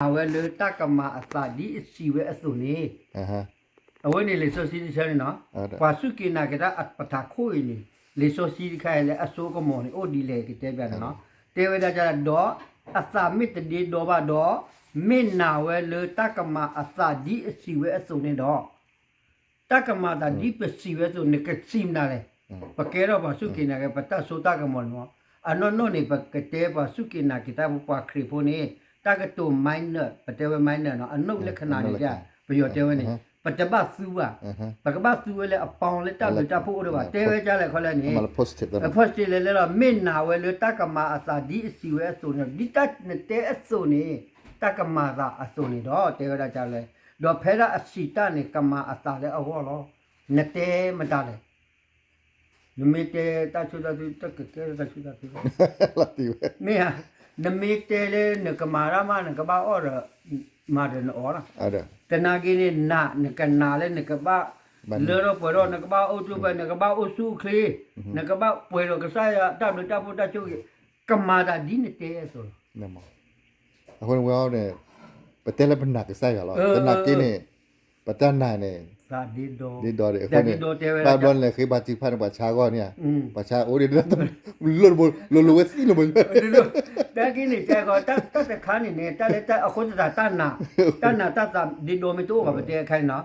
မ့ၢ်နာ်ဝဲလၢတၢ်ကမၤအသးဒ်အစံးဝဲအသိးန့ၣ်, အဝဲန့ၣ်လံာ်စီဆှံတဆၢန့ၣ်နီၤ, ပှၤစူၢ်က့ၤနာ်က့ၤတၢ်အပထးခိၣ်အံၤန့ၣ်, လံာ်စီဆှံတခါအံၤလၢအစိကမီၤန့ၣ် အိၣ်ဒ်လဲၣ်ကတဲဘၣ်န့ၣ်နီၤ, တဲဝဲဒၣ်ဒီး အသးမ့ၢ်တဒ့ဒီဘၣ်ဒီး, မ့ၢ်နာ်ဝဲလၢတၢ်ကမၤအသးဒ်အစံးဝဲအသိးန့ၣ်ဒီး တၢ်ကမၤသးဒ်ပစံးဝဲအသိး နကစံးမနုၤလဲၣ်. ပကဲထီၣ်ပှၤစူၢ်က့ၤနာ်က့ၤ ပတၢ်စိတၢ်ကမီၤန့ၣ်မ့ၢ်, အနီၢ်နီၢ်န့ၣ် ပကတဲပှၤစူၢ်က့ၤနာ်က့ၤတၢ် ပပှၤခရံာ်ဖိန့ၣ် တၢ်ကတိၤ minor ပတဲဝဲ minor နီၤ, အနုတ်လက္ခဏာန့ၣ် ပယီၤတဲဝဲန့ၣ် ပတဘၣ်သူဘၣ်, ပကဘၣ်သူဝဲလၢအပေါင်းလၢတၢ်ဘျုးတၢ်ဖှိၣ်အိၣ်ဒံးဘၣ်, တဲဝဲဒ်လဲၣ်ခီလဲၣ်န့ၣ်, positive လဲၣ်လီၤ, မ့ၢ်နာ်ဝဲလၢတၢ်ကမၤအသးဒ်အစံးဝဲအသိးန့ၣ်, ဒ်တၢ်နတဲအသိးန့ၣ်, တၢ်ကမၤသးအသိးန့ၣ်ဒီး တဲဝဲဒၣ်ဒ်လဲၣ်, ဒီးဖဲဒၣ်အစံးတၢ်န့ၣ် ကမၤအသးလၢအဂီၢ်လီၤ. နတဲမတၤလဲၣ်. နမ့ၢ်တဲတၢ်ဆိၣ်တၢ်ထု တၢ်ကကဲထီၣ်တၢ်ဆိၣ်တၢ်ထုလီၤ. မ့ၢ်ဧါ, နမ့ၢ်တဲလၢနကမၤတၢ်မး နကဘၣ်အီၣ်ဒီး မၤဒီးနအီၣ်လီၤ. သနာ်က့န့ၣ် နကနာ်လၢနကဘၣ် လၢထီၣ်ပှဲၤထီၣ်, နကဘၣ်အိၣ်ဆူၣ်အိၣ်ချ့, နကဘၣ်အိၣ်ဆူၣ်အိၣ်ချ့, နကဘၣ်ပှဲၤဒီးကစၢ်ယွၤတၢ်ဘျုးတၢ်ဖှိၣ်တၢ်ဆိၣ်ဂ့ၤ, ကမၤသးဒ်နတဲအသိးလီၤ. အဃိန့ၣ်ဝဲန့ၣ် ပတဲလၢပနာ်ကစၢ်ယွၤလီၤ. သနာ်က့န့ၣ် ပတၢ်နာ်န့ၣ် ဒ့ဒီ, ဒ့ဒီဒံးအဃိန့ၣ်, ဘၣ်ဘျီန့ၣ် ဃ့ဘါထုကဖၣ်န့ၣ် ပှၤဆါအဂီၢ်န့ၣ်, ပှၤဆါအိၣ်ဒံး လိၣ်လိၣ်ဝဲသံလိာ်မး. တၢ်က့န့ၣ် တဲခီ တၢ်တခါန့ၣ်န့ၣ် တၢ်လၢအဃိသတး တၢ်နာ်, တၢ်နာ်တၢ်သးဒ့ဒီမ့ၢ်တအိၣ်ဘၣ် ပတဲအခါန့ၣ်နီၤ,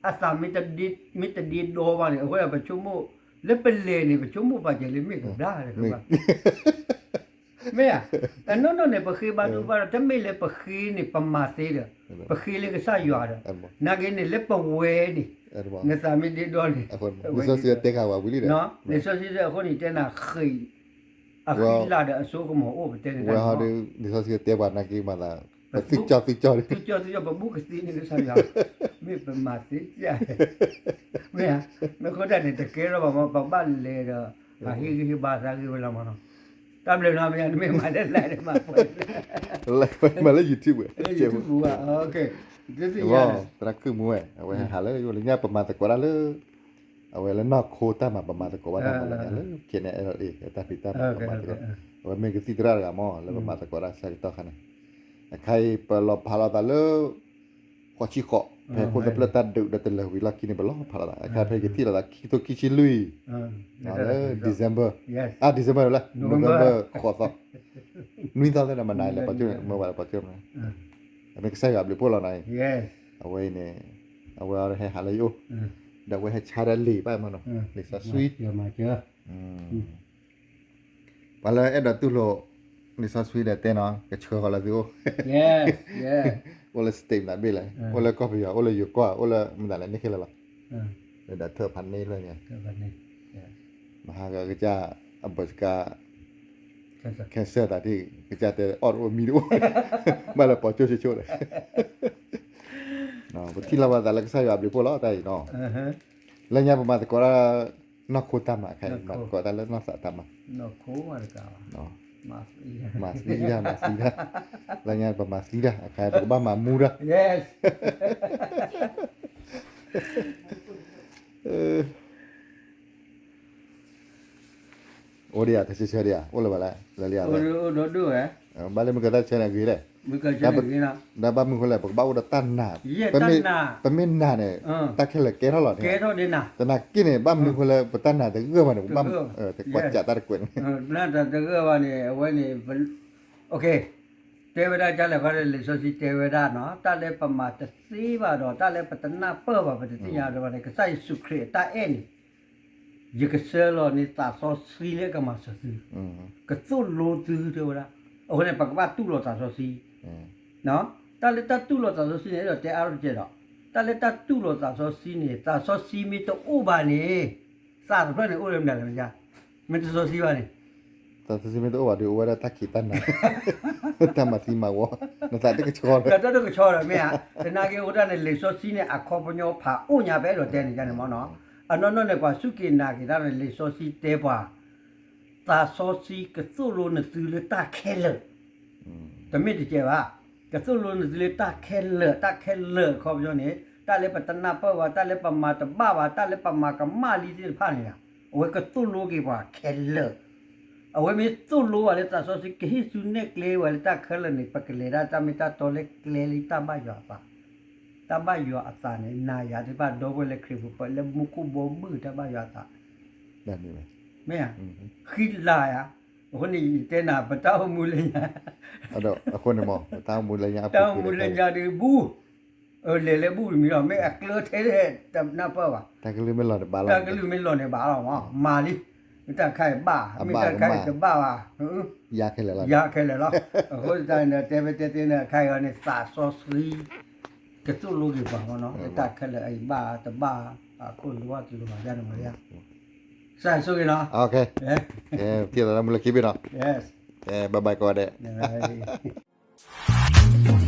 အသးမ့ၢ်တဒ့ဒီဘၣ်န့ၣ် အဃိပဆိကမိၣ်, လၢပလဲၤန့ၣ် ပဆိကမိၣ်ပာ်စၢၤလၢမ့ၢ်ကဘျါ မ့ၢ်ဧါ, အနီၢ်နီၢ်န့ၣ် ပဃ့ဘါထုကဖၣ်ဒီး တမ့ၢ်လၢပဃ့န့ၣ် ပမၤသ့ဒီး, ပဃ့လၢကစၢ်ယွၤဒီး, နာ်က့န့ၣ် လၢပဝဲန့ၣ်, နသးမ့ၢ်ဒ့ဒီန့ၣ်, လံာ်စီဆှံတဲဃာ်ဝဲဝံၤလံဒီး, လံာ်စီဆှံတဲအဃိန့ၣ် တဲနၤဃ့ၢ်, အဃံလၤဒီးအစိကမီၤအိၣ် ပတဲန့ၣ်, လံာ်စီဆှံတဲပှၤနာ်က့မၤသး, ပသုကၠီသုကၠီ, သုကၠီသုကၠီ ပဘူးကသ့န့ၣ်ကစၢ်ယွၤ, မ့ၢ်ပမၤသ့, မ့ၢ်ဧါ, မ့ၢ်အဃိတၢ်န့ၣ် တကဲထီၣ်ဘၣ်မး ပဘၣ်လဲၤဒီး, ဟးဟ့ၣ်ဂံၢ်ဟ့ၣ်ဘါသးဂ့ၢ်ဝဲလီၤမးနီၤ, တၢ်ဘျုးနီၤ မ့ၢ်နမ့ၢ်မၤလၢလဲၤမၤပှဲၤ, မၤလၢ YouTube ဝဲ, သရၣ်ခုၣ်မူဝဲ, အဝဲဟဲဟးလၢယအိၣ်လၢညါ ပမၤသကိးတၢ်လၢ အဝဲလၢနီၢ်ခိတၢ်မၤ ပမၤသကိးဘၣ်တၢ်မၤလၢညါလၢ ခဲန့ၣ် အဲၣ်ဒိးအ့ၣ် တၢ်ဖံးတၢ်မၤ ပမၤသကိး, အဝဲမ့ၢ်ကသံၣ်သရၣ်တဂၤမး လၢပမၤသကိးတၢ်ဆၢကတီၢ်ခါန့ၣ်, အခါအံၤ ပလီၤဖးလိာ်သးလၢ ဃိးဆံဃိး, ဖဲဖိသၣ်ဖျၢၣ်တၢ်ဒုးဒီးတလၢာ်ဝံၤလီၢ်ခံန့ၣ် ပလီၤဖးလိာ်သး, အခါဖဲကသံၣ်လိာ်သးခံကထိခံဆံလွံၢ်, လၢ December, အါ December လၢ November ဃိးသီ, နွံသီသ့ၣ်ဒီးမနုၤလဲၣ် ပှၤကၠိန့ၣ် မ့ၢ်ဝဲလၢပှၤကၠိန့ၣ်, အမ့ၢ်ကစၢ်ယွၤအဘျုးဖှိၣ်လီၤနၤအံၤ, အဝဲအံၤန့ၣ်, အဝဲအီၤဟဲဟးလၢယအိၣ်, ဒီးအဝဲဟဲဆါဒီးလံာ်ဘၣ်မးနီၤ လံာ်စီဆှံ ပှၤလၢအဲၣ်ဒိးတူၢ်လိာ် လံာ်စီဆှံဒီးတဲနီၤ ကဆှၢဃီၤလၢသုအိၣ်, အိၣ်လၢ state မနုၤဘ့ၣ်လဲၣ်, အိၣ်လၢကီၢ်ပယီၤ အိၣ်လၢယိၤကီၢ် အိၣ်လၢမတၤလဲၣ်န့ၣ်ခဲလၢာ်လီၤ, လၢဒၣ်ထၢၣ်ဖးန့ၢ်လၢညါ, မဟါကကစၢ် အဘၢၣ်စကါ cancer သးဒ် ကစၢ်တဲအီၣ်တအိၣ်မံတအိၣ်, ဘၣ်လၢပှၤကၠိဆိဆိဒီး, ပထံၣ်လိာ်ဘၣ်သးလၢကစၢ်ယွၤအဘျုးဖှိၣ်လီၤတၢ်အံၤနီၤ, လၢညါပမၤသကိးတၢ် နီၢ်ခိတၢ်မၤအခါအံၤ မၤသကိးတၢ်လၢနီၢ်သးတၢ်မၤ, မၤသံတၢ် မၤသံတၢ်, လၢညါပမၤသံတၢ်အခါအံၤ ပကဘၣ်မၤမူတၢ် အိၣ်ဒံးဧါ တဆၢဆၢဒံးဧါ အိၣ်လၢၤဘၣ်လဲၣ် လၢလံဧါ, ဘၣ်လၢမုၢ်ကတၢၢ်ဆၢန့ၣ်အဂ့ၤလဲၣ်, ဒီးဘၣ်မနုၤဃိလဲၣ် ပကဘၣ်အိၣ်ဒီးတၢ်နာ်, ပမ့ၢ်နာ်န့ၣ် တၢ်ခဲလၢာ်ကဲထီၣ်လီၤန့ၣ်, သနာ်က့န့ၣ် ဘၣ်မနုၤဃိလဲၣ် ပတၢ်နာ်တဂၢၢ်ဘၣ်န့ၣ် ပဘၣ်ကွၢ်စးတၢ်တကွဲးန့ၣ်, တၢ်နာ်တဂၢၢ်ဘၣ်န့ၣ် အဝဲန့ၣ် တဲဝဲဒၣ်ကလဲၣ်ဃီ လံာ်စီဆှံတဲဝဲဒၣ်နီၤ တၢ်လၢပမၤတသ့ဘၣ်ဒီး တၢ်လၢပတနၢ်ပၢၢ်ဘၣ် ပတသ့ၣ်ညါဒီးဘၣ်န့ၣ် ကစၢ်ယ့ၣ်ၡူးခရံာ်အတၢ်အဲၣ်န့ၣ် ယကဆှၢလီၤန့ၢ်သးစီဆှံလၢကမၤစၢၤသု, ကသိၣ်လိသုတဲဝဲဒၣ်, အဃိန့ၣ် ပကဘၣ်တူၢ်လိာ်သးစီဆှံ, တၢ်လၢတၢ်တူၢ်လိာ်သးစီဆှံန့ၣ် အဲၣ်ဒိးတဲအါထီၣ်တကဲးဒီး, တၢ်လၢတၢ်တူၢ်လိာ်သးစီဆှံန့ၣ် သးစီဆှံမ့ၢ်တအိၣ်ဘၣ်န့ၣ် သးတဖျၢၣ်န့ၣ်အိၣ်လၢမနုၤလဲၣ်, မ့ၢ်တစီဆှံဘၣ်န့ၣ် သးစီဆှံမ့ၢ်တအိၣ်ဘၣ်ဒီး အိၣ်ဝဲဒၣ်တၢ်ခံးတၢ်နၤ, တၢ်မၤသံမၤဝီ, နသးတကဆှီဒီး, တၢ်တကဆှီဒီးမ့ၢ်ဧါ, သနာ်က့အဃိတၢ်န့ၣ် လံာ်စီဆှံန့ၣ် အခီပညီဖးအိၣ်ညါ ပအဲၣ်ဒိးတဲန့ၣ်န့ၣ်မ့ၢ်နီၤ, အနီၢ်နီၢ်န့ၣ် ပှၤစူၢ်က့ၤနာ်က့ၤတၢ်န့ၣ် လံာ်စီဆှံတဲပှၤ သးစီဆှံကသိၣ်လိနသုလၢတၢ်ခဲလၢာ် တမ့ၢ်တကဲဘၣ်, ကသိၣ်လိနသုလၢတၢ်ခဲလၢာ်, တၢ်ခဲလၢာ်အခီပညီန့ၣ် တၢ်လၢပတနၢ်ပၢၢ်ဘၣ်, တၢ်လၢပမၤတဘၣ်ဘၣ်, တၢ်လၢပမၤကမၣ်လံသ့ၣ်တဖၣ်န့ၣ်, အဝဲကသိၣ်လိက့ၤပှၤခဲလၢာ်, အဝဲမ့ၢ်သိၣ်လိဝဲလၢသးစီဆှံ ကဟ့ၣ်ဆူနဲၣ်ကျဲဝဲလၢတၢ်ခဲလၢာ်န့ၣ် ပကလဲၤဒၣ်တၢ်မ့ၢ်တၢ်တီလၢကျဲလၢတၢ်ဘၣ်ယွၤအသး, တၢ်ဘၣ်ယွၤအသးန့ၣ် နၤယၤသ့ၣ်တဖၣ်ဒီပုၢ်ဝဲၢ်လၢခရံာ်ဖိ ပလၢမူခိၣ်ဘီမုၢ်တၢ်ဘၣ်ယွၤအသး, မ့ၢ်ဧါ, ဃံလၤယၤ, အဃိန့ၣ် ယတဲနၤ ပတၢ်အိၣ်မူလၢညါ အဃိန့ၣ်မ့ၢ် တၢ်အိၣ်မူလၢညါ တၢ်အိၣ်မူလၢညါဒီးဘူး လဲၤလၢဘူးမံၤလီၤ မ့ၢ်အကျၢထဲလဲၣ် တနၢ်ပၢၢ်ဘၣ်, တၢ်ကလုၢ်မ့ၢ်လီၤန့ၣ်ဘၣ်လီၤ, တၢ်ကလုၢ်မ့ၢ်လီၤန့ၣ်ဘၣ်လီၤမး မၤလံ, မ့ၢ်တၢ်တခါအံၤဘၣ်, မ့ၢ်တၢ်တခါအံၤတဘၣ်ဘၣ်, ယၤခဲလၢာ်လီၤ, ယၤခဲလၢာ်လီၤ, အဃိသတးန့ၣ်ဒီး တဲဖဲတဲသ့န့ၣ် အခါအံၤန့ၣ် သးစီဆှံ ကသိၣ်လိက့ၤပှၤမ့ၢ်နီၤ, လၢတၢ်ခဲလၢာ်အံၤဘၣ်တဘၣ် အခိၣ်လိအတလိၤဘၣ်ယါန့ၣ်မ့ၢ်, စၢ်ဆိၣ်ဂ့ၤနီၤ, ကဲ ကဲ ထံၣ်လီၤလၢမူလၢခံဘ့ၣ်နီၤ, ကဲ bye bye ကိးဂၤဒဲး